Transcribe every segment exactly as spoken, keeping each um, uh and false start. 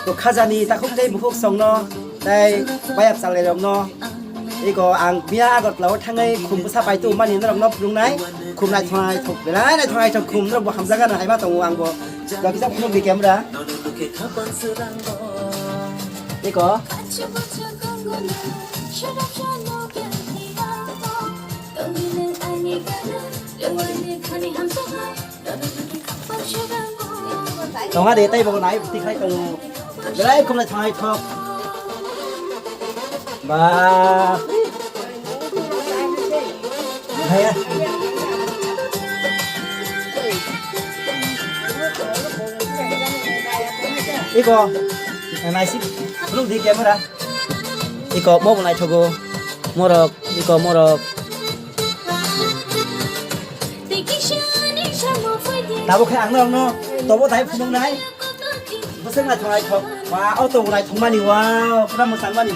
To khajani takhuk tei bukhuk songno tei bayap chalairokno iko ang miya Agartala o thangwi khum bwsa paitu mani norokno phunuknai, khum naithok naithok belai naithok naithok khum norokbo hamjakgano haima tongo angbo. Jokisa phunukdi camera. Iko. Tonga de tei bo nai tikhai tongo. Belai khum naithok naithok. Ba. Haya. Iko, naisik, phunukdi camera. Iko, mo bo naithogo. Morok, iko, morok. Tabuk khe ang norokno tobo dai phunuknai. Bwswk naithok naithok. Ba, o tobo naithokmani, wow, pura mwchangmani.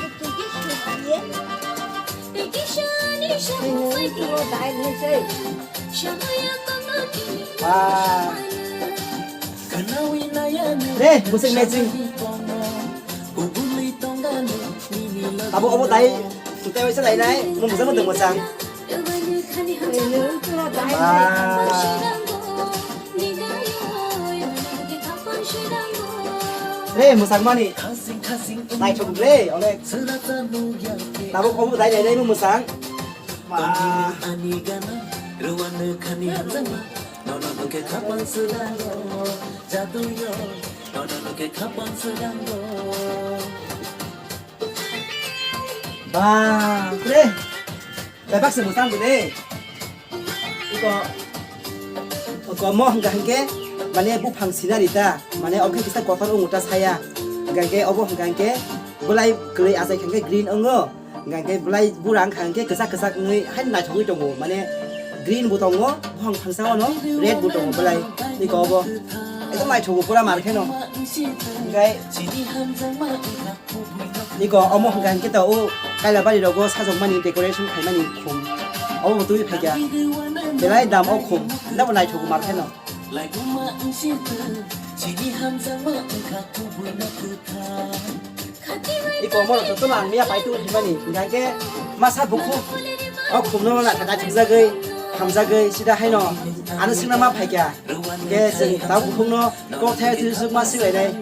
Ah. Re, musik matching. Abo, abo dai, tutai waisa dai nai, mo musang mo dengmo sang. Ah. Re, musang mani. Naithok le, onek. Abo, abo dai dai dai mo musang. Ba. Ani gana, rwano khani hamjama, nono no khe khapang swnango, jadu yo, nono no khe khapang swnango. Ba, pre. Bebak se musang bune. Iko, iko mo hingka hingke, mane buphang sinari ta, mane oke kisa kotor ungu ta saya. Hingka hingke obo hingka hingke, belai kwlwi achai hingke green ongo. Hingke belai bura wngkha hingke kwchak kwchak wngwi hai naithogwi tongo, mane green bo tongo, buphang phangsao no red bo tongo belai. Iko obo ekdom naithogo pura mar kheno. Hingke iko omo hingka hingke to o Kailabari rogo sajokmani decoration khaimani khum. Obo bo twi phaikha. Belai dam o khum. Nabo naithogo mar kheno. Iko omo rok jotono ang miya pai tong himani, hingkha khe masa bukhuk o khumno naithok naithokjagwi, hamjagwi sida haino ano swngna ma phaikha. Hingkhe chwng tabuk bukhukno kok thai thai swk ma swk lainai.